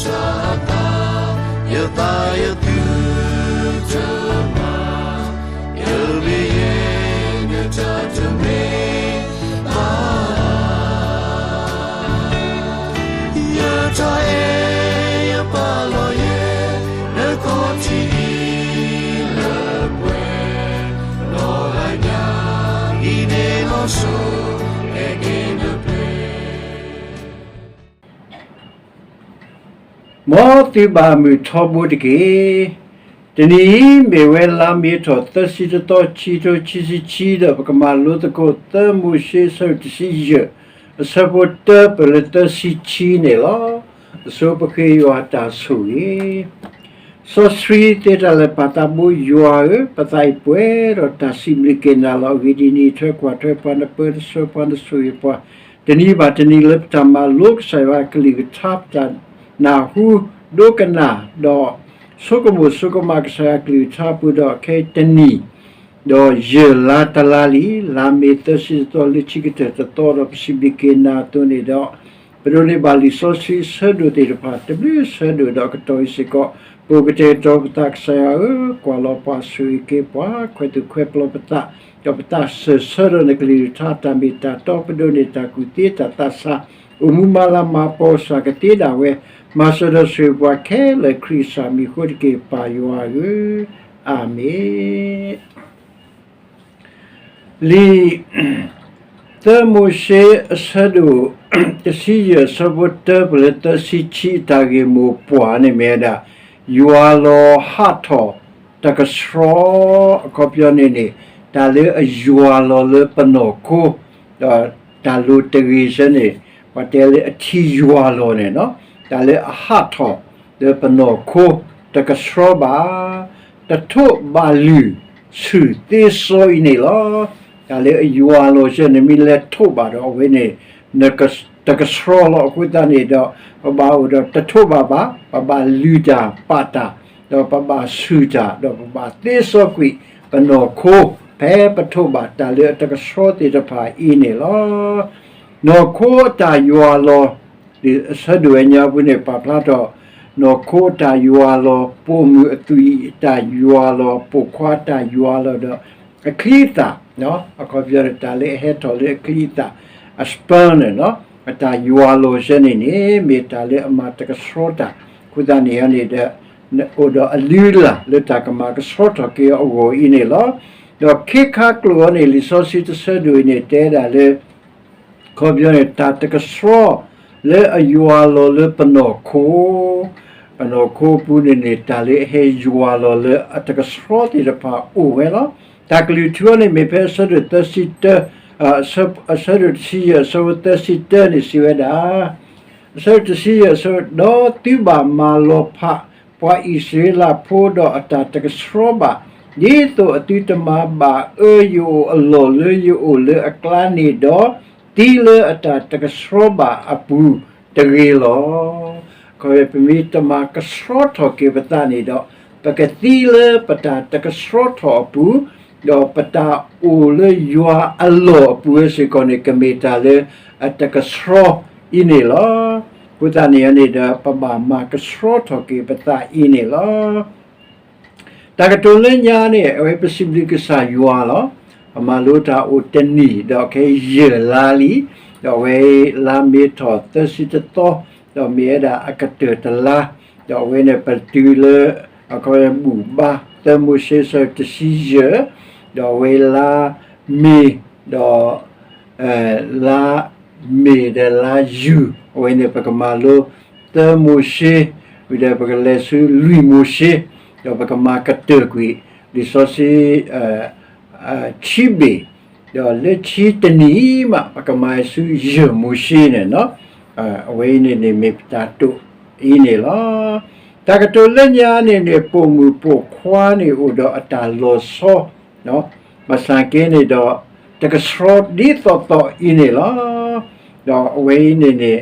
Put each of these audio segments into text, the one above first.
စၢ်သး, ယသးယသုတမၤ, ယမ့ၢ်ယဲ နတၢ်တမ့ၢ်ဘၣ်. ယတၢ်အဲၣ်ယပာ်လီၤယဲ နခီၣ်ထံးအံၤလၢပှဲၤ, နီၢ်ဂၤညါအံၤန့ၣ်လီၤစိၤ, အဲၣ်က့ၤနပျဲၢ် မ်သုဘၣ်မုာ်ထီဘိတက့ၢ်. တနံၤအံၤမ့ၢ်ဝဲလါမ့ၤထီၣ်သၢဆံတသီ ခံထိခံဆံခံ ဒီးပကမၤလိသကိး သၢမိၤၡ့ အဆၢဒိၣ်တဆံယဲၢ်, အဆၢဖိတၢ ပၢၢ်လၢသၢဆံခံန့ၣ်လီၤ. အဆိပဃ့ယွၤတၢ်ဆိၣ်ဂ့ၤ စီဆှံသ့တၢ်လၢာ် ပၢ်သးဘိ ယွၤဧၢ, ပသးအံၤပှဲၤဒီးတၢ်စံးဘျုးက့ၤနၤလီၤ. အဂ့ၢ်ဒ်အံၤ, နအံးထွဲကွၢ်ထွဲပှၤ, နပၢနဆှၢပှၤ, နဆိၣ်ဂ့ၤပှၤ တနံၤဘၣ်တနံၤလၢပတၢ်မၤလိကစၢ်ယွၤအကလုၢ်ကထါ, ပတၢ်နၢ်ဟူဒိကနၣ်ဒီး ဆိကမိၣ်ဆိကမးကစၢ်ယွၤအကလုၢ်ကထါအပူၤဒီး ခဲအံၤတနံၣ် ဒီးယဲၢ်လါတလါလံ, လါမ့ၤသၢဆံတသီ လၢဆံကတၢၢ်တသီဒီး ပစံးဘျုးက့ၤနၤအသိးန့ၣ်ဒီး ပဒိးန့ၢ်ဘၣ်လံာ်စီဆှံအဆၢဒိၣ်သ့ၣ်တဖၣ် တဘျုးဆၢဒိၣ်ဒီးအကတီၢ်အံၤစ့ၢ်ကီး, ပအိၣ်ကတဲာ်ကတီၤပသး ကစၢ်ယွၤဧၢ, ကွၢ်လီၤပှၤဆိၣ်ဂ့ၤက့ၤပှၤ ခွဲးသူၣ်ခွဲးပျီပသး, ဒီးပသးစၢၢ်ဆၢထီၣ်နကလုၢ်ကထါ တၢ်မ့ၢ်တၢ်တီ ပဒိးန့ၢ်တၢ်ကူၣ်သ့တၢ်သးဆး, အိၣ်မူမၤလၤမၤကပီၤကစၢ်ကသ့ဒၣ်ဝဲ, မၤစၢၤဒီးဆိၣ်ဂ့ၤပှၤခဲလၢာ် ခရံာ်ကစၢ်မံၤအဃိတက့ၢ် ပၢ်ယွၤဧၢ, အၤမ့ၣ်. လံာ် သၢမိၤၡ့ အဆၢဒိၣ်တဆံယဲၢ် အဆၢဖိတၢ ပၢၢ်လၢသၢဆံခံ အတၢ်ဂ့ၢ်မိၢ်ပှၢ်န့ၣ်မ့ၢ်ဝဲဒၣ် ယွၤလီၤဟးထီၣ်တကဆှီ, အခီပညီန့ၣ်န့ၣ် တၢ်လၢအယွၤလီၤလၢပနီၢ်ခိ, ဒီးတၢ်လိၤတဂ့ၤဆၢန့ၣ် ပှၤတဲလၢအထံယွၤလီၤန့ၣ်, တၢ်လၢအဟးထီၣ်လၢပနီၢ်ခိ တကဆှီဘၣ် တထိးဘၣ်လုၢ်ဆူၣ်သ့စီအံၤန့ၣ်လီၤ. တၢ်လၢအယွၤလီၤဆၢန့ၣ် မ့ၢ်လဲၤထိးဘၣ်ဒီးအဝဲန့ၣ် တကဆှီလီၤ. အဃိသတးန့ၣ်ဒီး ပဘၣ်အိၣ်ဒီးတထိးဘၣ်ဘၣ်, ပဘၣ်လုၢ်တၢ်ပာ်တၢ်, ဒီးပဘၣ်ဆူၣ်တၢ်, ဒီးပဘၣ်သ့စီကွံာ်ပနီၢ်ခိ ဖဲပထိးဘၣ်တၢ်လၢအတကဆှီသ့ၣ်တဖၣ်အံၤန့ၣ်လီၤ. နီၢ်ခိအတၢ်ယွၤလီၤ အဆၢဒိၣ်အံၤညါပူၤန့ၣ် ပာ်ဖျါထီၣ် နီၢ်ခိအတၢ်ယွၤလီၤ, ပိာ်မုၣ်အသွံၣ်အတၢ်ယွၤလီၤ, ပိာ်ခွါအတၢ်ယွၤလီၤဒီး အချံအသၣ်, အခီပညီန့ၣ် တၢ်လၢအဟဲထီၣ်လၢအချံအသၣ်, အ sperm န့ၣ်, အတၢ်ယွၤလီၤဆၢန့ၣ်န့ၣ် မ့ၢ်တၢ်လၢအမၤတကဆှီတၢ်, အဃိသတးန့ၣ်န့ၣ်ဒီး အိၣ်ဒီးအလုၢ်အလၢ်လၢတၢ်ကမၤကဆှီထီၣ်က့ၤအီၤအဂီၢ်အံၤန့ၣ်လီၤ. ဒီးခ့ခါကျိာ်အံၤန့ၣ် လံာ်စီဆှံတဆၢဒိၣ်အံၤန့ၣ် တဲဒၣ်လၢ အခီပညီန့ၣ် တၢ်တကဆှီလၢအယွၤလီၤလၢပနီၢ်ခိ, ပနီၢ်ခိပူၤန့ၣ်န့ၣ် တၢ်လၢအဟဲယွၤလီၤလၢအတကဆှီသ့ၣ်တဖၣ်အိၣ်ဝဲလီၤ. တၢ်ကလုၢ်ထူအံၤန့ၣ် မ့ၢ်ဖဲအဆၢဒိၣ်သၢဆံတၢ, အဆၢဒိၣ်တဆံယဲၢ် အဆၢဖိသၢဆံတၢန့ၣ် စံးဝဲဒၣ် အဆၢဒိၣ်တဆံယဲၢ် အဆၢ, ဒီးသုဘၣ်မၤလီၤဖး ပှၤအံၣ်စရ့လးဖိဒီးအတၢ်တကဆှီဘၣ်, ဒ်သိးအသုတမၤဘၣ်အၢယအိၣ်အလီၢ်လၢယအိၣ်လၢအကျါန့ၣ်ဒီး, သံလၢအတၢ်တကဆှီဘၣ်အပူၤတဂ့ၤလီၤ. ခီ ပမ့ၢ်တမၤကဆှီထီၣ်က့ၤပသးန့ၣ်ဒီး, ပကသံလၢပတၢ်တကဆှီထီၣ်အပူၤ, ဒီးပတၢ်အိၣ်လၢယွၤအလီၢ်အပူၤဝဲစ့ၢ်ကီးန့ၣ် ကမ့ၢ်တၢ်လၢအတကဆှီအံၤန့ၣ်လီၤ. အဃိသတးန့ၣ်န့ၣ်ဒီး ပဘၣ်မၤကဆှီထီၣ်က့ၤပသးအံၤန့ၣ်လီၤ. တၢ်ကတိၤလၢညါန့ၣ် အဝဲပစံးဘျုးကစၢ်ယွၤလီၤ. ပမၤလိတၢ်အိၣ်တနံၣ် ဒီးခဲအံၤယဲၢ်လါလံ, ဒီးအဝဲလါမ့ၤထီၣ်သၢဆံတသီ, ဒီးမ့ၢ်ဝဲဒၣ်အကတၢၢ်တလါ, ဒီးအဝဲန့ၣ်ပတုၤလၢ အခီ ဘူၣ်ဘါ သၢမိၤၡ့ အဆၢတဆံယဲၢ်, ဒီးအဝဲလါမ့ၤ, ဒီး လါမ့ၤဒီးလါယူၤ, အဝဲန့ၣ် ပကမၤလိ သၢမိၤၡ့, ဝံၤဒီးပကလဲၤဆူလွံၢ်မိၤၡ့, ဒီးပကမၤကတၢၢ်ကွံာ် လံာ်စီဆှံ ခံဘ့ၣ်, ဒီးလၢခံတနံၤမး ပကမၤဆူယဲၢ်မိၤၡ့န့ၣ်, အဝဲအံၤန့ၣ်န့ၣ် မ့ၢ်ပတၢ်တိာ်အံၤန့ၣ်လီၤ. တၢ်ကတိၤလၢညါန့ၣ်န့ၣ် ပိာ်မုၣ်ပိာ်ခွါန့ၣ်အိၣ်ဒီးအတၢ်လီၤဆီ ဘၣ်ဆၣ်က့န့ၣ်ဒီး တကဆှီဒ်သိးသိးအံၤန့ၣ်လီၤ. ဒီးအဝဲအံၤန့ၣ်န့ၣ်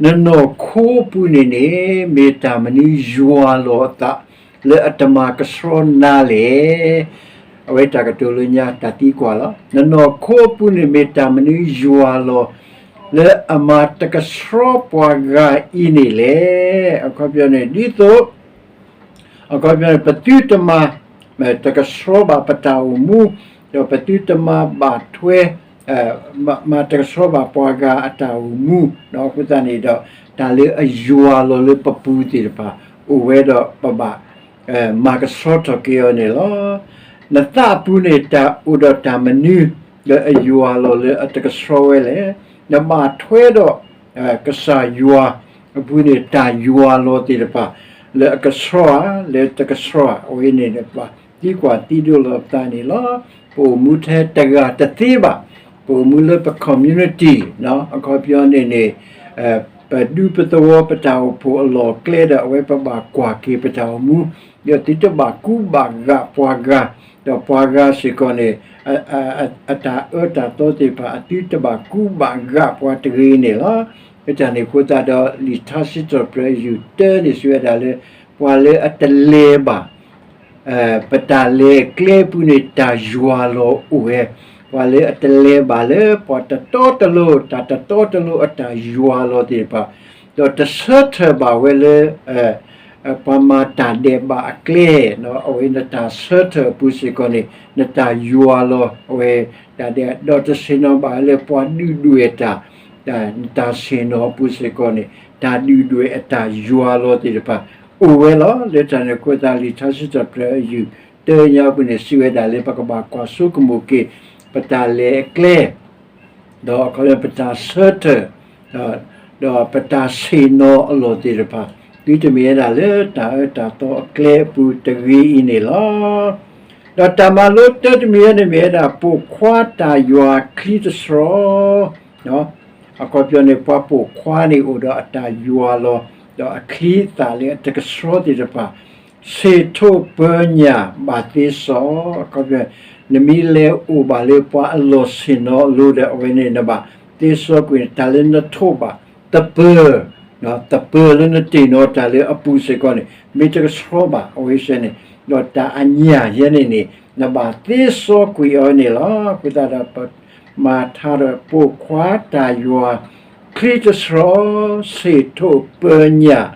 နနီၢ်ခိပူၤန့ၣ်န့ၣ် မ့ၢ်တၢ်မနုၤယွၤလီၤအသး လၢအတမၤကဆှီနၤလဲၣ်. အဝဲတၢ်ကတိၤလၢညါ တၢ်သံကွၢ်လီၤ. နနီၢ်ခိပူၤန့ၣ် မ့ၢ်တၢ်မနုၤယွၤလီၤ လၢအမၤတကဆှီပှၤဂၤအံၤန့ၣ်လဲၣ်. အခီပညီန့ၣ် ဒ်သိး အခီပညီန့ၣ် ပသုတမၤ တကဆှီဘၣ်ပတၢ်အိၣ်မူ, ဒီးပသုတမၤဘၣ်ထွဲ မၤတကဆှီဘၣ်ပှၤဂၤအတၢ်အိၣ်မူ, အဃိသတးန့ၣ်ဒီး တၢ်လၢအယွၤလီၤလၢပပူၤသ့ၣ်တဖၣ် အိၣ်ဝဲဒီးပဘၣ် မၤကဆှီထီၣ်က့ၤအီၤန့ၣ်လီၤ. နသးအပူၤန့ၣ် တၢ်အိၣ်ဒီးတၢ်မနုၤ လၢအယွၤလီၤလၢအတကဆှီဝဲလဲၣ်. နဘၣ်ထွဲဒီး ကစၢ်ယွၤအပူၤန့ၣ် တၢ်ယွၤလီၤသ့ၣ်တဖၣ် လၢအကဆှီဧါ လၢတကဆှီဧါ အဝဲန့ၣ် ပသံကွၢ်သံဒိးလိာ်ပသးန့ၣ်လီၤ. ပအိၣ်မူထဲတဂၤတသ့ဘၣ်, ပအိၣ်မူလၢပ community အခီပညီန့ၣ်န့ၣ် ပဒူပသဝီပတၢ်အိၣ်ဖှိၣ်အလီၢ်အကျဲဒီး အဝဲပဘၣ်ကွၢ်က့ၤပတၢ်အိၣ်မူ, ဒီးသုတဘၣ်ကူဘၣ်ဂာ်ပှၤဂၤ, ဒီးပှၤဂၤစ့ၢ်ကီးန့ၣ် အတၢ်အၢတၢ်သီသ့ၣ်တဖၣ် အသုတဘၣ်ကူဘၣ်ဂာ်ပှၤတဂ့ၤန့ၣ်လီၤ. လၢတၢ်န့ၣ်အဃိသတးဒီး လံာ်ထါစံးထီၣ်ပတြၢၤအယုၢ်တၢန့ၣ် စံးဝဲဒၣ်လၢ ပှၤလၢအတလဲၤဘၣ် ပတၢ်လဲၤအကျဲအပူၤန့ၣ် တၢ်ယွၤလီၤအိၣ်ဝဲ, ပှၤလၢအတလဲၤဘၣ်လၢပှၤတတီတလိၤ တၢ်တတီတလိၤအတၢ်ယွၤလီၤသ့ၣ်တဖၣ်, ဒီးတဆၢထၢၣ်ဘၣ်ဝဲလၢ ပှၤမၤတၢ်ဒဲးဘးအကျဲ, အဝဲနတၢ်ဆၢထၢၣ်အပူၤစ့ၢ်ကီးန့ၣ် နတၢ်ယွၤလီၤအဝဲတၢ်ဒဲး, ဒီးတဆ့ၣ်နီၤဘၣ်ဝဲလၢပှၤဒုၣ်ဒွဲၣ်တၢ်, နတၢ်ဆ့ၣ်နီၤအပူၤစ့ၢ်ကီးန့ၣ် တၢ်ဒုၣ်ဒွဲၣ်အတၢ်ယွၤလီၤသ့ၣ်တဖၣ် အိၣ်ဝဲလီၤ. လၢတၢ်န့ၣ်အဃိသတး လံာ်ထါစံးထီၣ်ပတြၢၤအယုၢ်တၢညါအပူၤန့ၣ် စံးဝဲဒၣ်လၢပကဘၣ်ကွၢ်ဆိကမိၣ်က့ၤ ပတၢ်လဲၤအကျဲ ဒီးအခီပညီပတၢ်ဆၢထၢၣ် ဒီးပတၢ်ဆ့ၣ်နီၤအလီၢ်သ့ၣ်တဖၣ် သုတမ့ၢ်ဝဲဒၣ်လၢတၢ်အၢတၢ်သီအကျဲအပူၤတဂ့ၤအံၤန့ၣ်လီၤ. ဒီးတၢ်မၤလိတၢတမံၤအံၤန့ၣ်မ့ၢ်ဝဲဒၣ် ပိာ်ခွါတၢ်ယွၤချံတဆှီ အခီပညီန့ၣ် ပှၤပိာ်ခွါန့ၣ်အိၣ်ဒီးအတၢ်ယွၤလီၤ ဒီးအချံအသၣ်လၢအတကဆှီသ့ၣ်တဖၣ် ဆ့ၣ်ထိးပၢညၣ်ဘၣ်သ့စီ, နမ့ၢ်လဲၤအိၣ်ဘၣ်လၢပှၤအလီၢ်ဆ့ၣ်နီၤအလိၤဒီး အဝဲန့ၣ်နဘၣ်သ့စီကွံာ်န့ၣ် တၢ်လၢနထိးဘၣ် သပၢၤ သပၢၤလၢနတ့ၢ်နီၤတၢ်လၢအပူၤစ့ၢ်ကီးန့ၣ် မ့ၢ်တကဆှီဘၣ်အဝဲစဲန့ၣ် ဒီးတၢ်အညၣ်ယဲန့ၣ်န့ၣ် နဘၣ်သ့စီကွံာ်အီၤန့ၣ်လီၤ. အဃိသတးဒီး ပမၤထါဒီးပိာ်ခွါတၢ်ယွၤ ချံတဆှီ ဆ့ၣ်ထိးပၢညၣ်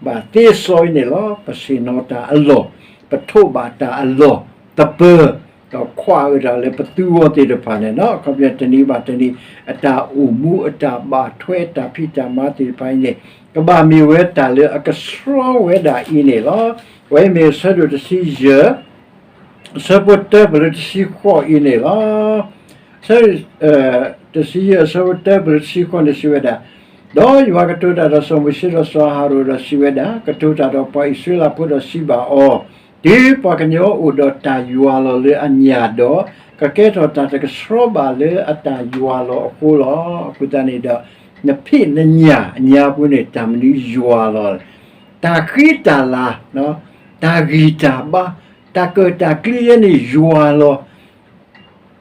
ဘၣ်သ့စီအံၤန့ၣ်လီၤ. ပဆ့ၣ်နီၤတၢ်အလီၢ်, ပထိးဘၣ်တၢ်အလီၢ်, သပၢၤ, ဒီးခွးဝဲဒၣ်လၢပသူအီၤသ့ၣ်တဖၣ်န့ၣ် အခီပညီတနံၤဘၣ်တနံၤ အတၢ်အိၣ်မူအတၢ်ဘၣ်ထွဲအတၢ်ဖံးတၢ်မၤသ့ၣ်တဖၣ်အံၤန့ၣ် ကဘၣ်မ့ၢ်ဝဲတၢ်လၢအကဆှီဝဲဒၣ်အံၤန့ၣ်လီၤ. အဝဲမ့ၢ်အဆၢဒိၣ်တဆံယဲၢ် အဆၢဖိတၢပလၢတဆံဃိးအံၤန့ၣ်လီၤ. ဆၢ တဆံယဲၢ်အဆၢဖိတၢပလၢတဆံဃိးန့ၣ်စံးဝဲဒၣ်, ဒီးယွၤကတိၤတၢ်ဒီးစီၤမိၤၡ့ဒီးစီၤအၤဟရိၣ်ဒီးစံးဝဲဒၣ်, ကတိၤတၢ်ဒီးပှၤအံၣ်စရ့လးဖိဒီးစံးဘၣ်အီၤ, တုၤပှၤကညီအိၣ်ဒီးတၢ်ယွၤလီၤလၢအညၣ်ဒီး, ကကဲထီၣ်တၢ်တကဆှီဘၣ်လၢအတၢ်ယွၤလီၤအဃိလီၤ. အဃိသတးန့ၣ်ဒီး နဖံးနညၣ်အညါပူၤန့ၣ် တၢ်မနုၤယွၤလီၤ တၢ်ဃံတၢ်လၤ, တၢ်ဂံၢ်တၢ်ဘါ, တၢ်ကၢၣ်တၢ်ကျံယဲန့ၣ်ယွၤလီၤ.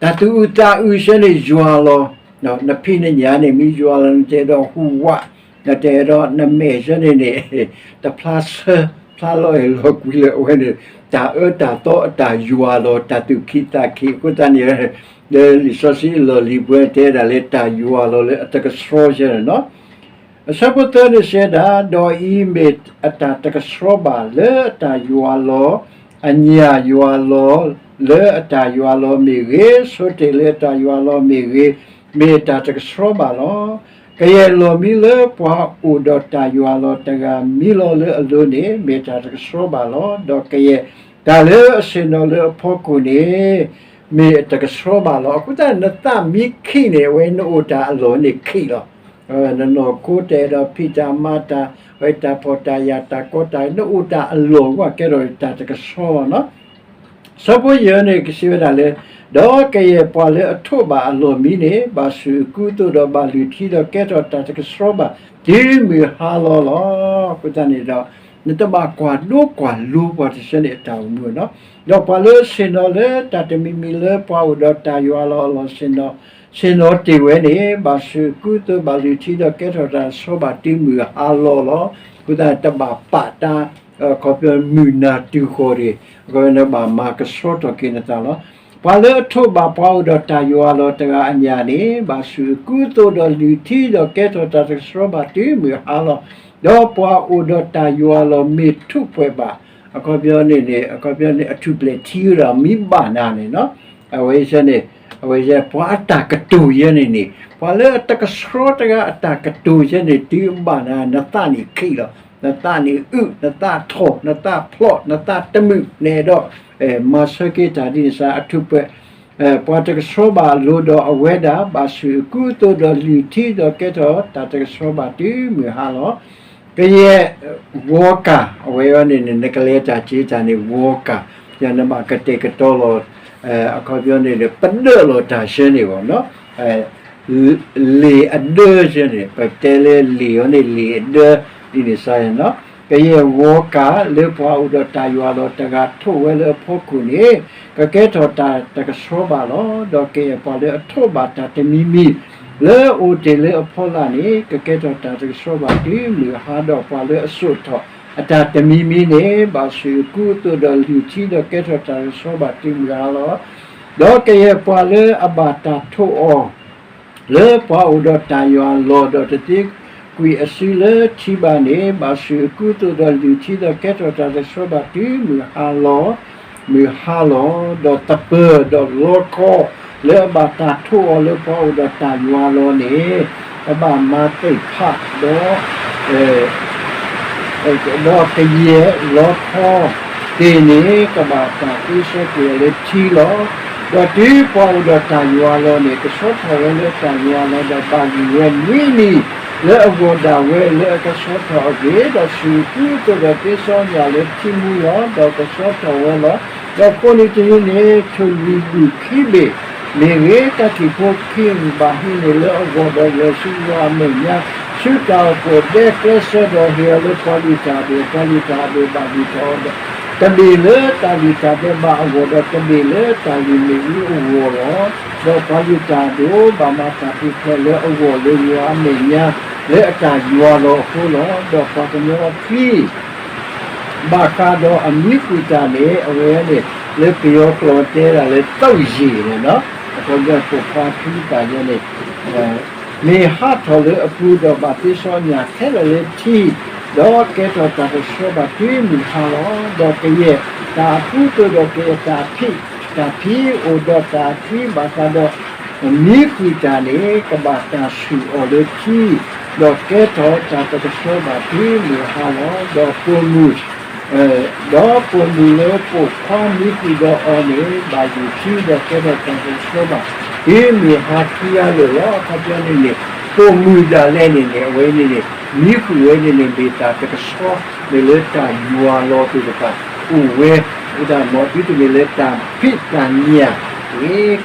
တၢ်သူၣ်အုးသးအုးစဲန့ၣ်ယွၤလီၤ. နဖံးနညၣ်န့ၣ် မ့ၢ်ယွၤလီၤ နတဲဒီးဟူးဝး, နတဲဒီးနမဲာ်စဲန့ၣ်န့ၣ် တဖျါဆၢ ဖျါလီၤအဲၣ်လီၤကွံလၢအဝဲန့ၣ် တၢ်အၢတၢ်သီအတၢ်ယွၤလီၤ တၢ်သူၣ်ခံသးခံ အဃိသတးန့ၣ် လၢလံာ်စီဆှံအလီၢ်လံၤပူၤတဲဒၣ်လၢတၢ်ယွၤလီၤလၢအတကဆှီစဲန့ၣ်လီၤ. အဆၢဖိသၢန့ၣ်စံးဝဲဒၣ်, ဒီးအံၤမ့ၢ်အတၢ်တကဆှီဘၣ်လၢအတၢ်ယွၤလီၤ, အညၣ်ယွၤလီၤလၢအတၢ်ယွၤလီၤမ့ၢ်ဂ့ၤ, ဆိတ့ၢ်လၢအတၢ်ယွၤလီၤမ့ၢ်ဂ့ၤ, မ့ၢ်အတၢ်တကဆှီဘၣ်လီၤ. ကယဲၢ်လီၢ်မံလၢပှၤအိၣ်ဒီးတၢ်ယွၤလီၤတဂၤမံလီၤလၢအလိၤန့ၣ် မ့ၢ်တၢ်တကဆှီဘၣ်လီၤ. ဒီးကယဲၢ်တၢ်လၢအဆ့ၣ်နီၤလၢအဖီခိၣ်န့ၣ် မ့ၢ်အတကဆှီဘၣ်လီၤ. အဃိသတး နသးမ့ၢ်ခံးန့ၣ် အဝဲနအိၣ်တၢ်အလီၢ်န့ၣ်ခံးလီၤ. နနီၢ်ခိတအဲၣ်ဒိးဖံးတၢ်မၤတၢ်, ဝဲတၢ်ဖှီၣ်တၢ်ယာ်တၢ်ကီတၢ်ခဲ နအိၣ်တၢ်အလီၢ်ဝဲကဲထီၣ်တၢ်တကဆှီလီၤနီၤ. ဆၢဖိယဲၢ်န့ၣ် ကစံးဝဲဒၣ်လၢ ဒီးကယဲၢ်ပှၤလၢအထိးဘၣ်အလီၢ်မံန့ၣ် ဘၣ်ဆူၣ်ကုသိးဒီးဘၣ်လုၢ်ထံဒီးကဲထီၣ်တၢ်တကဆှီဘၣ် တုၤမုၢ်ဟါလီၤလီၤ. အဃိသတးန့ၣ်ဒီး နတဘၣ်ကွၢ်ဒိကွၢ်လိပှၤတဆၢန့ၣ်အတၢ်အိၣ်မူနီၤ. ဒီးပှၤလၢဆ့ၣ်နီၤလၢတၢ်တမံၤမံၤလၢပှၤအိၣ်ဒီးတၢ်ယွၤလီၤအလီၢ် ဆ့ၣ်နီၤတ့ၢ်ဝဲန့ၣ် ဘၣ်ဆူၣ်ကုသိးဘၣ်လုၢ်ထံဒီးကဲထီၣ်တၢ်တကဆှီဘၣ်တုၤမုၢ်ဟါလီၤလီၤ. အဃိသတးန့ၣ် တဘၣ်ပာ်တၢ် ခီဖျိမုၢ်နၤတုၤဃီၤန့ၣ် အဃိန့ၣ်ဘၣ်မၤကဆှီထီၣ်က့ၤနသးလီၤ. ပှၤလၢအထိးဘၣ်ပှၤအိၣ်ဒီးတၢ်ယွၤလီၤတဂၤအညၣ်န့ၣ် ဘၣ်ဆူၣ်အကူအသိးဒီးလုၢ်ထံဒီးကဲထီၣ်တၢ်တကဆှီဘၣ်တုၤမုၢ်ဟါလီၤ. ဒီးပှၤအိၣ်ဒီးတၢ်ယွၤလီၤမ့ၢ်ထိးပှဲၤဘၣ်, အခီပညီန့ၣ်န့ၣ် အခီပညီန့ၣ် အထူၣ်ပျဲၢ်ထံဝဲဒၣ်မ့ၢ်ဘၣ်နၤန့ၣ်နီၤ, အဝဲန့ၣ် အဝဲ ပှၤအတၢ်ကတိၤယဲန့ၣ်န့ၣ် ပှၤလၢအတကဆှီတဂၤအတၢ်ကတိၤယဲန့ၣ် တုၤအဘၣ်နၤ နသးန့ၣ်ခံးလီၤ, နသးန့ၣ်အုၣ်, နသးထီၣ်, နသးဖျိး, နသးတမုာ်, နအဲၣ်ဒိး မၤဆၢက့ၤတၢ်ဒ်န့ၣ်စါ အထူၣ်ပှဲၤ ပှၤတကဆှီဘၣ်အလိၤဒီးအဝဲဒၣ် ဘၣ်ဆူၣ်အကူအသိးဒီးလုၢ်ထံဒီးကဲထီၣ်တၢ်တကဆှီဘၣ်တုၤမုၢ်ဟါလီၤ. ကယဲၢ် ဝီကၢ် အဝဲအံၤန့ၣ်န့ၣ် နကလဲၤတၢ်က့ၤတၢ်န့ၣ် ဝီကၢ်, ယနဘၣ်ကတဲာ်ကတီၤလီၤ အခီပညီန့ၣ် ပဒၢးလီၤတၢ်ဆၢန့ၣ်ဘၣ်နီၤ, လံာ်အဒၢဆၢန့ၣ် ပတဲလၢလံာ်အီၤန့ၣ် လံာ်အဒၢ ဒ်န့ၣ်စါနီၤ, ကယဲၢ်ဝီကၢ်လၢပှၤအိၣ်ဒီးတၢ်ယွၤလီၤတဂၤထိးဝဲလၢအဖီခိၣ်န့ၣ် ကကဲထီၣ်တၢ်တကဆှီဘၣ်လီၤ. ဒီးကယဲၢ်ပှၤလၢအထိးဘၣ်တၢ်တမံၤမံၤ လၢအအိၣ်တ့ၢ်လၢအဖီလာ်န့ၣ် ကကဲထီၣ်တၢ်တကဆှီဘၣ်တုၤမုၢ်ဟါဒီး ပှၤလၢအစိာ်ထီၣ်အတၢ်တမံၤမံၤန့ၣ် ဘၣ်ဆူၣ်အကူအသိးဒီးလုၢ်ထံဒီးကဲထီၣ်တၢ်တကဆှီဘၣ်တုၤမုၢ်ဟါလီၤ. ဒီးကယဲၢ်ပှၤလၢအဘၣ်တၢ်ထိးအီၤ လၢပှၤအိၣ်ဒီးတၢ်ယွၤလီၤဒီးတသ့ကွံာ်အစုလၢထံဘၣ်န့ၣ် ဘၣ်ဆူၣ်အကူအသိးဒီးလုၢ်ထံဒီးကဲထီၣ်တၢ်တကဆှီဘၣ်တုၤမုၢ်ဟါလီၤ, မုၢ်ဟါလီၤ. ဒီးသပၢၤဒီးလီခီ လၢအဘၣ်တၢ်ထိးအီၤလၢပှၤအိၣ်ဒီးတၢ်ယွၤလီၤန့ၣ် ကဘၣ်မၤသ့ၣ်ဖးဒီး ဒီးကယဲၢ်လီခီသ့ၣ်န့ၣ် ကဘၣ်တၢ်သ့စီကွံာ်အီၤလၢထံလီၤ. ဒီးတုၤပှၤအိၣ်ဒီးတၢ်ယွၤလီၤန့ၣ် ကဆှီထီၣ်ဝဲလၢတၢ်ယွၤလီၤဒီး ဘၣ်ဂံၢ်ဝဲနွံနံၤ လၢအဂီၢ်ဒၣ်ဝဲလၢအကဆှီထီၣ်အဂ့ၢ်, ဒီးဆူၣ်အကူအသိးဒီးသ့စီညၣ်လၢထံမူလီၤ, ဒီးကဆှီထီၣ်ဝဲလီၤ. ဒီးကိးနံၤတနံၤန့ၣ် ထိၣ်လွံၢ်ဘူၣ်ခံဘ့ၣ် မ့ၢ်ဂ့ၤ, တၢ်ထံၣ်ဖိခံဘူၣ်ဘၣ်ဟံးန့ၢ်လၢအဂီၢ်ဒီး လဲၤဆူယွၤအမဲာ်ညါ ဆူတၢ်အိၣ်ဖှိၣ်ဒဲကျဲစၢၤဒီးဟ့ၣ်အီၤလၢပှၤလုၢ်တၢ်အဒိၣ်, ပှၤလုၢ်တၢ်အဒိၣ်ဘၣ်လုၢ်ထီၣ်အီၤဒီး တဘ့ၣ်လၢတၢ်လုၢ်တၢ်ဒဲးဘးအဂီၢ်ဒီး တဘ့ၣ်လၢတၢ်လုၢ်မ့ၣ်အူအဂီၢ်လီၤ. ဒီးပှၤလုၢ်တၢ်အဒိၣ်ဘၣ်မၤတၢ်ဖံးဖျဲးလၢအဂီၢ်လၢယွၤအမဲာ်ညါ လၢအတၢ်ယွၤလီၤအဃိလီၤ. ဒီးပှၤကညီအချံ ဘၣ်ဃးဒီးအမံဃုာ်တၢ်န့ၣ် အဝဲန့ၣ် လၢပယီၤကျိာ်တဲဒၣ်လၢသုးယံၤန့ၣ်လီၤ. အခီပညီပိာ်ခွါခံပာ်ယဲန့ၣ် မ့ၢ်ဟးထီၣ်လၢအပူၤဒီးဘၣ်သ့စီညၣ်ခဲလၢာ်လၢထံ, ဒီးကဲထီၣ်တၢ်တကဆှီဘၣ်တုၤမုၢ်ဟါလီၤ. ဒီးကယဲၢ်တၢ်အကူအသိးဒီးကယဲၢ်တၢ်ဖံးတၢ်ဖံးအိၣ်ဒီးတၢ်အချံဘၣ်ဃးဒီး မံဃုာ်တၢ်န့ၣ် ကဘၣ်တၢ်ဆူၣ်အီၤလၢထံ, ဒီးကဲထီၣ်တၢ်တကဆှီဘၣ်တုၤမုၢ်ဟါလီၤ. ဒီးပိာ်မုၣ် ဒီးပိာ်မုၣ်လၢပိာ်ခွါမံဃုာ်ဒီးအီၤန့ၣ် ဘၣ်ယုၢ်ထံဒီးကဲထီၣ်တၢ်တကဆှီဘၣ် တုၤမုၢ်ဟါခံဂၤလၢာ်လီၤ. အခီပညီန့ၣ်န့ၣ် ပိာ်မုၣ်ဒၣ်လဲာ်န့ၣ်န့ၣ် အဝဲန့ၣ်န့ၣ် မံဃုာ်ဝဲန့ၣ်န့ၣ် မ့ၢ်တၢ်တကဆှီ မ့ၢ်လၢတၢ်ယွၤလီၤသ့ၣ်တဖၣ် အိၣ်ဝဲ ဝဲဒၣ်မ်ဒုးတမ့ၢ်လၢတၢ်ဖံးတၢ်ညၣ်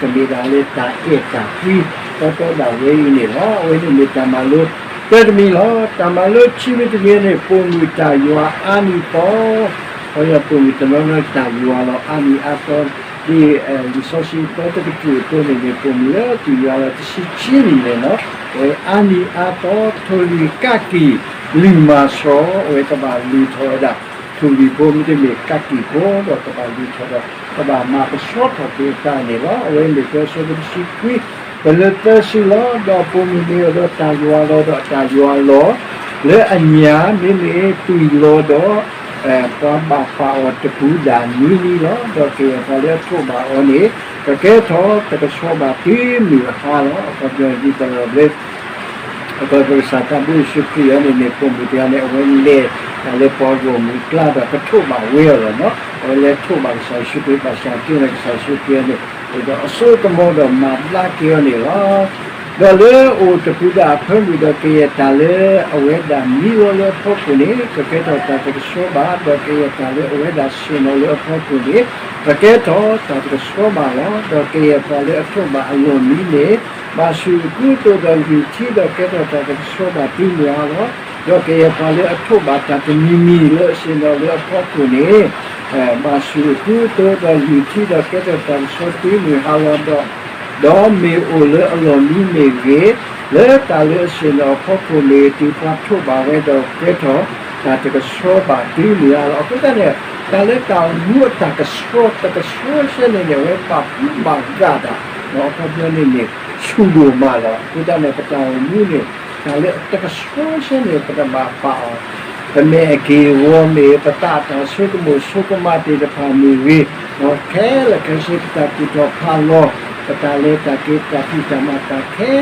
ကမ့ၢ်ဒၣ်လၢတၢ်အဲၣ်တၢ်ကွံ တီတီဒၣ်ဝဲအံၤန့ၣ်လီၤ. အဝဲန့ၣ်မ့ၢ်တၢ်မၤလိ တၢ်တမံၤလီၤ. တၢ်မၤလိခံမံၤတမံၤန့ၣ် ပိာ်မုၣ်တၢ်ယွၤအါနံၤသီ, ခီယပိာ်မုၣ်တနီၤနီၤတၢ်ယွၤလီၤအါနံၤအါသီ, ဒ်လံာ်စီဆှံသီတကတြူၢ်အသိးန့ၣ်န့ၣ် ပိာ်မုၣ်လၢသူၣ်ယွၤလီၤတဆံခံနံၣ်န့ၣ်လီၤ. အဝဲအါနံၤအါသီ ထိၣ်လွံၢ်ကးက့ၤ လုၢ်မၤစီၤ အဝဲကဘၣ်လုၢ်ထီၣ်ဝဲဒၣ် ထိၣ်လွံၢ်ဖိမ့တမ့ၢ်ကးက့ၤဖိဒီးကဘၣ်လုၢ်ထီၣ်ဒီး ကဘၣ်မၤကဆှီထီၣ်က့ၤအတၢ်န့ၣ်လီၤ. အဝဲမ့ၢ်ကွဲးဆၢဖိတဆံခွံ ပလၢသၢဆံလီၤ. ဒီးပိာ်မုၣ်မ့ၢ်အိၣ်ဒီးတၢ်ယွၤလီၤဒီးအတၢ်ယွၤလီၤ လၢအညၣ် မ့မ့ၢ်သွံၣ်လီၤဒီး ပှၤဘၣ်ပာ်အီၤတပူၤဒၣ်နွံနံၤလီၤ. ဒီးကယဲၢ်ပှၤလၢအထိးဘၣ်အီၤန့ၣ် ကကဲထီၣ်တကဆှီဘၣ်တုၤမုၢ်ဟါလီၤ. အခီပညီဒ်သိးဒီး အခီပညီကစၢ်သးဘိယ့ၣ်ၡူးခရံာ်အံၤန့ၣ်န့ၣ် ပိာ်မုၣ်တဂၤန့ၣ် အဝဲလဲၤတၢ်လၢပှၤဂီၢ်မုၢ်အကျါဒီးကထိးဘၣ်ဝဲအီၤလီၤနီၤ. အဝဲလဲၤထိးဘၣ်ကစၢ်ယ့ၣ်ၡူးခရံာ် ဘၣ်ဆၣ်က့န့ၣ် ကစၢ်ယ့ၣ်ၡူးခရံာ်န့ၣ် အိၣ်ဒီးအစိကမီၤဒီးမၤဘျါက့ၤအီၤန့ၣ်လီၤ. ဒီးလၢအိၣ်တပူၤဒၣ်အဖၢမုၢ်ဒီးကယဲၢ်တၢ်လၢအဝဲဒၣ်မံလီၤလၢအဖီခိၣ်န့ၣ် ကကဲထီၣ်တၢ်တကဆှီဘၣ်, ဒီးကယဲၢ်တၢ်လၢအဝဲဒၣ်ဆ့ၣ်နီၤလၢအဖီခိၣ်န့ၣ် ကကဲထီၣ်တၢ်တကဆှီဘၣ်လီၤ. ဒီးကယဲၢ်ပှၤလၢအထိးဘၣ်အလီၢ်မံန့ၣ် ဘၣ်ဆူၣ်အကူအသိးဒီးလုၢ်ထံဒီးကဲထီၣ်တၢ်တကဆှီဘၣ်တုၤမုၢ်ဟါလီၤ. ဒီးကယဲၢ်ပှၤလၢအထိးဘၣ်တၢ်တမံၤမံၤလၢအဆ့ၣ်နီၤလၢအဖီခိၣ်န့ၣ် ဘၣ်ဆူၣ်အကူအသိးဒီးလုၢ်ထံဒီးကဲထီၣ်တၢ်တကဆှီတုၤမုၢ်ဟါလီၤဒီး ဒီးမ့ၢ်အိၣ်လၢအလီၢ်မံမ့ၢ်ဂ့ၤ, လၢတၢ်လၢအဆ့ၣ်နီၤအဖီခိၣ်မ့ၢ်ဂ့ၤ တုၤပှၤထိးဘၣ်ဝဲဒီးကဲထီၣ် တၢ်တကဆှီဘၣ်တုၤမုၢ်အါလီၤ. အဃိသတးန့ၣ် တၢ်လၢတၢ်အိၣ်မူအတၢ်ကဆှီ တကဆှီဆဲန့ၣ်န့ၣ် အဝဲဘၣ်ဖှူဘၣ်ဂာ်တၢ်, အခီပညီန့ၣ်န့ၣ် ဆူၣ်ဒိၣ်မးလီၤ. အဃိသတးန့ၣ် ပတၢ်အိၣ်မူန့ၣ် တၢ်လၢတကဆှီဆဲန့ၣ် ပတဘၣ်ပာ်အီၤ ပမဲာ်အက့ၢ်အဂီၤမ့ၢ်ဂ့ၤ, ပသးအတၢ်ဆိကမိၣ်ဆိကမးသ့ၣ်တဖၣ်မ့ၢ်ဂ့ၤ, ခဲလၢာ်ခဲဆ့ ပတၢ်ကူၣ်ထီၣ်ဖးလီၤ, ပတၢ်လဲၤတၢ်က့ၤ တၢ်ဖံးတၢ်မၤတၢ်ခဲ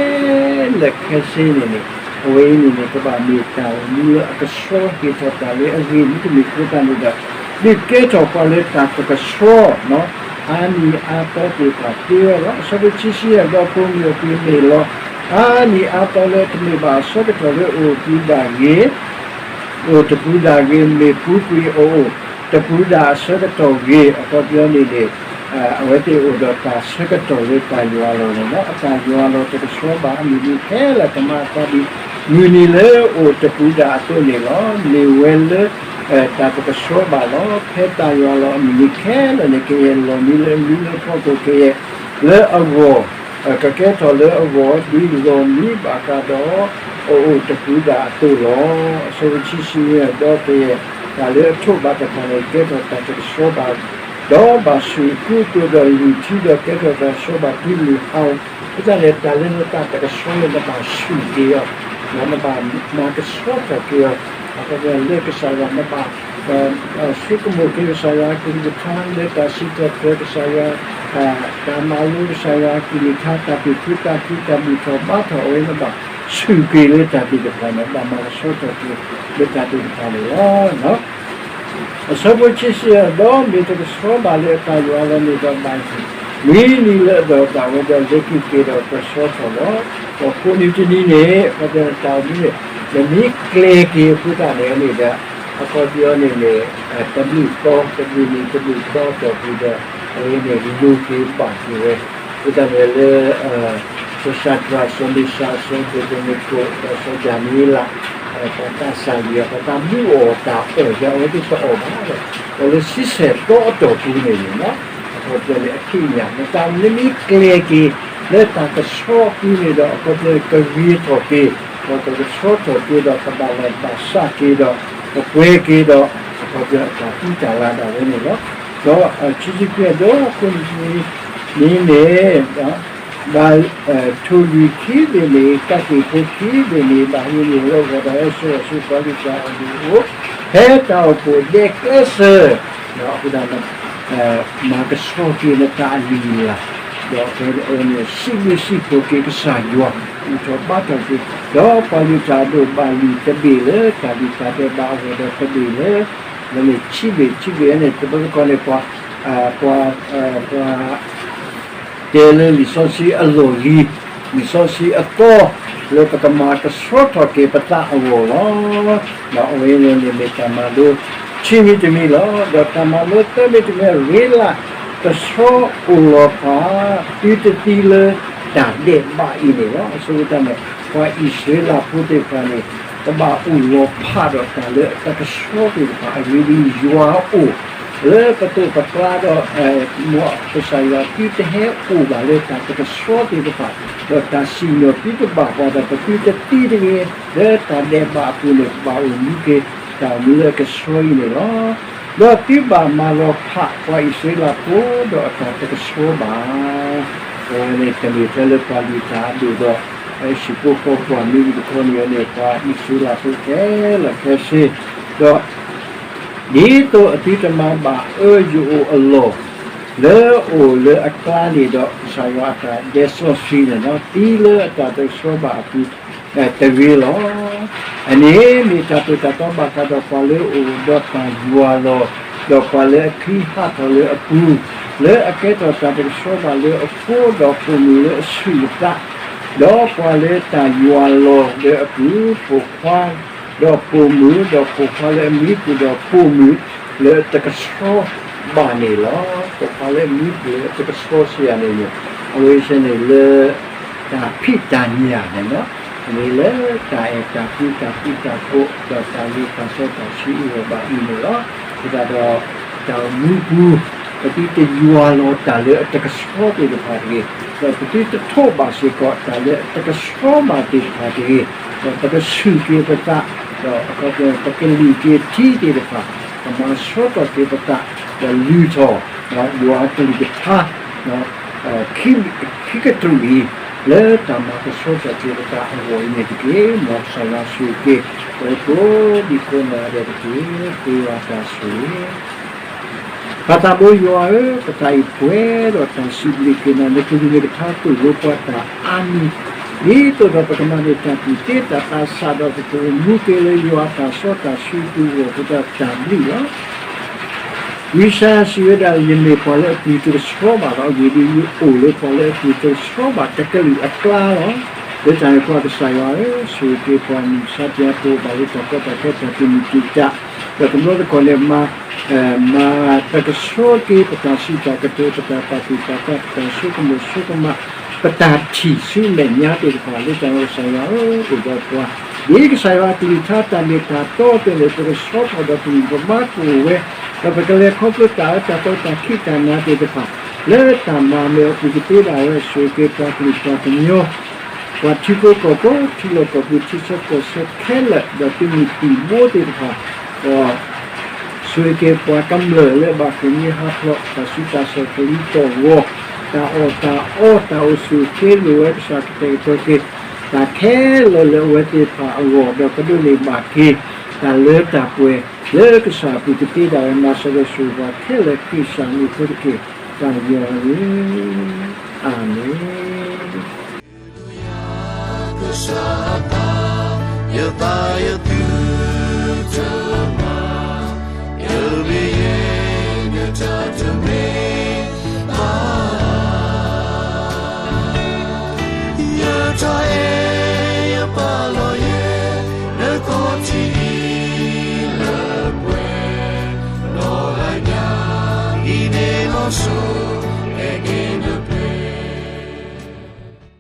လၢာ်ခဲဆ့န့ၣ်န့ၣ်, အဝဲအံၤန့ၣ်န့ၣ် ကဘၣ်မ့ၢ်တၢ်အိၣ်မူလၢအကဆှီ ဟ့ၣ်ထီၣ်တၢ်လၢအဂ့ၤ မ့တမ့ၢ်အဃိသတးန့ၣ်ဒီး ဒုးကဲထီၣ်ပှၤလၢတၢ်တကဆှီ အါနံၤအါသီသ့ၣ်တဖၣ်သ့ဝဲလီၤ. အဆၢဖိခံဆံယဲၢ် ဒီးပိာ်မုၣ်အပူၤမ့ၢ်လီၤ. အါနံၤအါသီလၢတမ့ၢ်ဘၣ်အဆၢကတီၢ်လၢအိၣ်ပူၤဒၣ်ဂ့ၤ အိၣ်တပူၤဒၣ်ဂ့ၤ, မ့ၢ်ပူၤကွံာ်အအိၣ်တပူၤဒၣ်အဆၢကတီၢ်ဂ့ၤ, အခီပညီန့ၣ်န့ၣ် အဝဲသ့ၣ်အိၣ်ဒီးတၢ်ဆၢကတီၢ်လၢတၢ်ယွၤလီၤန့ၣ်လီၤ. အတၢ်ယွၤလီၤတကဆှီဘၣ် အမုၢ်နံၤခဲလၢာ်ကမၤအသးဒ်မုၢ်နံၤလၢအိၣ်တပူၤဒၣ်အသိးန့ၣ်လီၤ. မ့ၢ်ဝဲလၢ တၢ်တကဆှီဘၣ်လီၤ. ဖဲတၢ်ယွၤလီၤအမုၢ်နံၤခဲလၢာ်န့ၣ် ကယဲၢ်လီၢ်မံလၢအမံလၢအဖီခိၣ် ကယဲၢ်လၢအဂီၢ် ကကဲထီၣ်လၢအဂီၢ် ဒ်လီၢ်မံဘၣ်ဃးဒီး အအိၣ်တပူၤဒၣ်အသိးလီၤ. အဆၢဖိခံဆံနွံ ဒီးကယဲၢ်တၢ်လၢအထိးဘၣ်တဖၣ်န့ၣ် ကဲထီၣ်တၢ်တကဆှီဘၣ် ဒီးဘၣ်ဆူၣ်အကူအသိးဒီးလုၢ်ထံဒီးကဲထီၣ်တၢ်ကဆှီဘၣ်တုၤမုၢ်ဟါလီၤ. အဃိသတးန့ၣ် တၢ်လၢနသးတကဆှီလၢနဘၣ်ဆူၣ်က့ၤအီၤ, နဘၣ်မၤကဆှီထီၣ်က့ၤအီၤ, အခီပညီလၢကစၢ်ယွၤနဘၣ် ဆိကမိၣ်က့ၤကစၢ်ယွၤအကလုၢ်ကထါ လၢတၢ်စံးထီၣ်ပတြၢၤကစၢ်ယွၤ တၢ်မၤလိကစၢ်ယွၤအကလုၢ်ကထါ တၢ်သူၣ်ခုသးခု တၢ်ဘူၣ်ထီၣ်ဘါထီၣ်အဝဲ နဘၣ်ဆူၣ်က့ၤလၢတၢ်သ့ၣ်တဖၣ်န့ၣ် ဘၣ်မၤကဆှီထီၣ်က့ၤလၢတၢ်သ့ၣ်တဖၣ်န့ၣ်လီၤ. အဆၢဖိခံဆံယဲၢ် ဒီးမ့ၢ်တကဆှီဘၣ်လၢအတၢ်ယွၤလီၤန့ၣ်ဒီး ဘၣ်ဟ့ၣ် မံနံၤလၢအဒီၣ်အသၣ်ဝဲဒီး လဲၤက့ၤက့ၤဒီးကဆှီထီၣ်လီၤ. ဒီးကိးနံၤတနံၤန့ၣ် အခီပညီတၢ်အိၣ်မူန့ၣ် နမ့ၢ်ကျဲၤက့ၤအဃိသတးန့ၣ်န့ၣ်ဒီး အခီပညီန့ၣ်န့ၣ် တဘျုးသီ တဘျုးနံၤ တဘျုးသီအတီၢ်ပူၤဒီး အဝဲန့ၣ်လိၤက့ၤဘၣ်က့ၤဝဲ အဃိသတးန့ၣ်လၢ စီၤၡၤဒြး စီၤမ့ၡး စီၤအဘ့းနကိၣ် ဒီးစီၤဒၤနံးယ့လး ပှၤသးစၢ်ယွၤ ပှၤသးမူအီၣ်တၢ်အီၣ်ယၤ အဝဲသ့ၣ်တအီၣ်ဘၣ်ဒီး ဒီးလၢဆံဆဲၣ်သီအတီၢ်ပူၤန့ၣ်န့ၣ်လီၤ. အခီပညီန့ၣ် အခံးညၣ် နတၢ်မ့ၢ်ကျဲၤက့ၤ လၢတၢ်ကဆှီပူၤန့ၣ်ဒီး အခီပညီကဂ့ၤထီၣ်က့ၤ ဒီးကကဆှီထီၣ်က့ၤဒီး ကဘၣ်လီၢ်ဘၣ်စးက့ၤဒီး ကပှဲၤက့ၤဒီး အခီပညီအတၢ်ကူတၢ်လၤဒၣ်ဝဲန့ၣ်လီၤ. ဒီးဆံဆံခွံ ဒီးကိးနံၤတနံၤန့ၣ် ဘၣ် ထိၣ်လွံၢ်ခံဘ့ၣ်န့ၣ် ကးက့ၢ်ဖိခံဘ့ၣ်န့ၣ် ဘၣ်ဟံးန့ၢ်လၢအဂီၢ်ဒီး ဟဲစိာ်အီၤဆူပှၤလုၢ်တၢ်အဒိၣ်အအိၣ် ဖဲတၢ်အိၣ်ဖှိၣ်ဒဲးကျဲစၢၤ အဃိသတး မၤကဆှီက့ၤနတၢ်အလုၢ်အလၢ် ဒီးဖဲအဝဲန့ၣ် စံးဘျုးစံးဖှိၣ်က့ၤကစၢ်ယွၤ ဘူၣ်ထီၣ်ဘါထီၣ်က့ၤ ဒီးပှၤလုၢ်တၢ်အဒိၣ်ဘၣ်လုၢ်တဘ့ၣ်လၢတၢ်လုၢ်တၢ်ဒဲးဘးအဂီၢ်ဒီးတဘ့ၣ်လၢ အဝဲန့ၣ်ဆံဘ့ၣ် ဆံဘ့ၣ်န့ၣ် တဘျီတခီၣ်န့ၣ် ပှၤ ပှၤ တဲလၢလံာ်စီဆှံအလီၢ်လံၤ, လံာ်စီဆှံအသီ လၢပကမၤကဆှီထီၣ်က့ၤပသးအဂီၢ်လီၤ. ဒီးအဝဲန့ၣ်န့ၣ်မ့ၢ်တၢ်မၤလိခံမံၤတမံၤလီၤ. ဒီးတၢ်မၤလိသၢမံၤတမံၤ ရ့လးတဆှီအိၣ်လီၤဖး သုတသံလၢတၢ်ဒဲးဘးအံၤန့ၣ်လီၤ. အဆိကတၢၢ်န့ၣ် ပှၤအံၣ်စရ့လးဖိသ့ၣ်တဖၣ်န့ၣ် ကဘၣ်အိၣ်လီၤဖးဒီးတၢ်လၢအတကဆှီသ့ၣ်တဖၣ် အဂ့ၢ်ဒ်အံၤ ယွၤအိၣ် လၢပသိးပကျါဒီး မ်ကစၢ်ယွၤသုတဟဲအိၣ်ဘၣ်လၢတၢ်တကဆှီသ့ၣ်တဖၣ်, ဒီးတၢ်စံၣ်ညီၣ်သုတဘၣ်ပှၤဒီး ပသုတသံတဂ့ၤ, လၢတၢ်ဒဲးဘးအပူၤန့ၣ် ပဘၣ်အိၣ်မူက့ၤတၢ်အိၣ်မူလၢအကဆှီအံၤန့ၣ်လီၤ. ဒီးသုဘၣ်မၤလီၤဖးပှၤအံၣ်စရ့လးဖိဒီးအတၢ်တကဆှီဘၣ်. အဝဲန့ၣ်တမ့ၢ်ထဲလၢပှၤလုၢ်တၢ်အဒိၣ်ဒီး ဟံၣ်ဖိဃီဖိအမံၤတခီန့ၣ်န့ၣ် ပှၤအံၣ်စရ့လးဖိခဲလၢာ်ခဲဆ့ ဒီး ဒ်သိးအသုတမၤဘၣ်အၢယအိၣ်အလီၢ် လၢအအိၣ်လၢအကျါန့ၣ်ဒီး ကစၢ်ယွၤအတၢ်ဒဲးစီဆှံန့ၣ်လီၤ. သံလၢအတၢ်တကဆှီဘၣ်အပူၤတဂ့ၤလီၤ. အန့ၣ်မ့ၢ်တၢ်သိၣ်တၢ်သီဘၣ်ဃးဒီးပှၤလၢအအိၣ်ဒီးတၢ်ယွၤလီၤ, ဒီးပှၤလၢအချံဟးထီၣ်လၢအပူၤ, လၢအကဲထီၣ်တၢ်တကဆှီဘၣ်လၢအဃိ ဒီးပိာ်မုၣ်လၢအဆူၣ်အသး, ဒီးပှၤလၢတၢ်ယွၤလီၤလၢအပူၤ, ပိာ်ခွါ ဒီးပိာ်မုၣ် ဒီးပိာ်ခွါလၢအမံပူၤ ဒီးပိာ်မုၣ်လၢအတကဆှီဘၣ်န့ၣ်လီၤ. ပိာ်ခွါလၢအမံပူၤလၢအတကဆှီစံးယၤန့ၣ်န့ၣ် အဝဲစ့ၢ်န့ၣ်လၢ တၢ်ဖံးတၢ်ညၣ်န့ၣ်လီၤ. အမ့ၢ်လၢတၢ်အဲၣ်တၢ်ကွံ တၢ်ဃူတၢ်ဖိး ဒီးတၢ်လ့ပၢ်စီတၢ်ဆှံအဂီၢ်ဘၣ်အံၤန့ၣ်လီၤ. အဃိသတးဒီး တၢ်အိၣ်မူပူၤ ပသုတယွၤလီၤတၢ်လၢအတကဆှီသ့ၣ်တဖၣ်တဂ့ၤ, ဒီးပသုတထိးဘၣ်စ့ၢ်ကီးတၢ်လၢအတကဆှီဘၣ်သ့ၣ်တဖၣ်တဂ့ၤ, ဒီးပကဆူၣ်က့ၤပသး ဒီးအခီပညီ ပကလုၢ်က့ၤထံသ့ၣ်တဖၣ်, ပမၤဆှီထီၣ်က့ၤပသး, ဒီးလုၢ်ထီၣ် ယွၤအကလုၢ်ကထါ ခံကတြူၢ်အံၤ လၢတၢ်မၤကဆှီထီၣ်က့ၤပသးအဂီၢ်အံၤန့ၣ်တက့ၢ်. မ်ကစၢ်ယွၤဆိၣ်ဂ့ၤက့ၤ ပှၤကိးဒံကိးနီၢ်ဂၤဒဲးတက့ၢ်. ဃ့ဝံသးစူၤ ပၢ်သးဘိယွၤဧၢ, ပသးအံၤပှဲၤဒီးတၢ်စံးဘျုးက့ၤနၤ, နကလုၢ်နကထါသိၣ်လိပှၤတၢ်အါမံၤ, ဒ်သိးဒီးပကမၤန့ၢ်တၢ်ကူၣ်သ့တၢ်သးစၢ်ဒီး ပကအိၣ်မူက့ၤလၢယွၤအတၢ်စီတၢ်ဆှံအပူၤအဂီၢ် ပတၢ်ဘျုးလီၤ. ဝံယၡါယၤစံးဝဲဒၣ်, ယမ့ၢ်ပှၤလၢအပျံၤတကဆှီဘၣ်လီၤ. အဂ့ၢ်ဒ်အံၤယအိၣ်လၢပှၤလၢအပျံၤတကဆှီဘၣ်တကလုာ်အကျါလီၤ. လၢတၢ်န့ၣ်အဃိ ကစၢ်ယွၤဧၢ, ဆိၣ်ဂ့ၤက့ၤပှၤမုၢ်မဆါတနံၤအံၤ ပအိၣ်ဘၣ်လၢတၢ်ကီတၢ်ခဲ တၢ်တမုာ်တံာ်တာ်, ဒီးတဘျီတခီၣ်န့ၣ် မၤ မၤတကဆှီက့ၤ ပတၢ်စံးတၢ်ကတိၤ, ပတၢ်ပာ်သူၣ်ပာ်သး, ပတၢ်ဆိကမိၣ်ဆိကမး, ပတၢ်ထံၣ်ဆူမဲာ်ညါသ့ၣ်တဖၣ်, လၢတၢ်န့ၣ်အဃိ ကစၢ်ယွၤဧၢ, အိၣ်ဒီးပှၤ, ဒ်ကစၢ်ယွၤအကလုၢ်ကထါ တၢ်မ့ၢ်တၢ်တီသ့ၣ်န့ၣ် ပကဆှီထီၣ်ဒီးပမုၢ်ပမါကအိၣ်ဝဲ, ဒီးပကလဲၤခီဖျိတၢ်အၢတၢ်သီ တၢ်ခံးတၢ်နၤသ့ၣ်တဖၣ်, လၢတၢ်မၤနၢၤအပူၤကသ့ဒၣ်ဝဲ, ဆိၣ်ဂ့ၤက့ၤပှၤကလုာ်ပှၤကညီ ပှၤထံဖိကီၢ်ဖိ, ထံလီၢ်ကီၢ်ပူၤ, ထံဆၢကီၢ်ဆၢခဲလၢာ်, ဒီးသုးမုၢ်သံၣ်ဘိသ့ၣ်တဖၣ်, ဒီး ဆိၣ်ဂ့ၤက့ၤပှၤကမျၢၢ်လၢဘၣ်ဃ့ၢ်မှံဟးဖျိး, တၢ်ဆူးတၢ်ဆါ, ကလံၤသီၣ်ဂီၤ, တၢ်အီၣ်တၢ်အီ, တၢ်အိၣ်ဆူၣ်အိၣ်ချ့, လိၣ်ဝဲကစၢ်ကတဲာ်ကတီၤက့ၤ တၢ်ခဲလၢာ်လၢအဝဲသ့ၣ်တဖၣ်အဂီၢ်, ဒီးကဒိးန့ၢ်ဘၣ်က့ၤ တၢ်လၢတၢ်ပှဲၤ လၢကစၢ်အပူၤကသ့ဒၣ်ဝဲ, မၤစၢၤဒီးဆိၣ်ဂ့ၤပှၤခဲလၢာ် ခရံာ်ကစၢ်အမံၤအဃိတက့ၢ်. တၢ်ယွၤဧၢ, အၤမ့ၣ်.